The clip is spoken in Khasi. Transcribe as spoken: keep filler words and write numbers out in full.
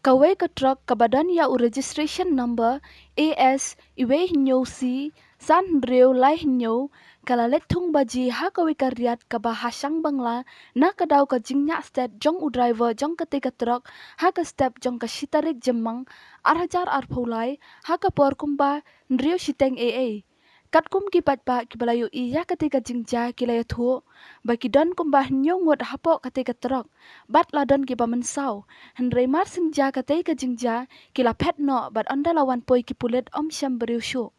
Kawei ka trok kaba don ïa u registration number A S wei hynñiew C san hynriew lai hynñiew ka la leit thung baji ha kawei ka riat kaba ha shang Bangla na ka daw ka jingñiah stet jong u driver jong katei ka trok ha ka step jong ka shi tarik Jymmang ar hajar arphew lai ha ka por kumba hynriew shiteng A A. Katkum ki paidbah kiba la ïohi ïa katei ka jingjia ki la ïathuh ba ki don kumba hynñiew ngut hapoh katei ka trok bad la don kiba mynsaw, hynrei mar shen jia katei ka jingjia ki la phet noh bad ynda la wan poi ki pulit ym shym briew shuh.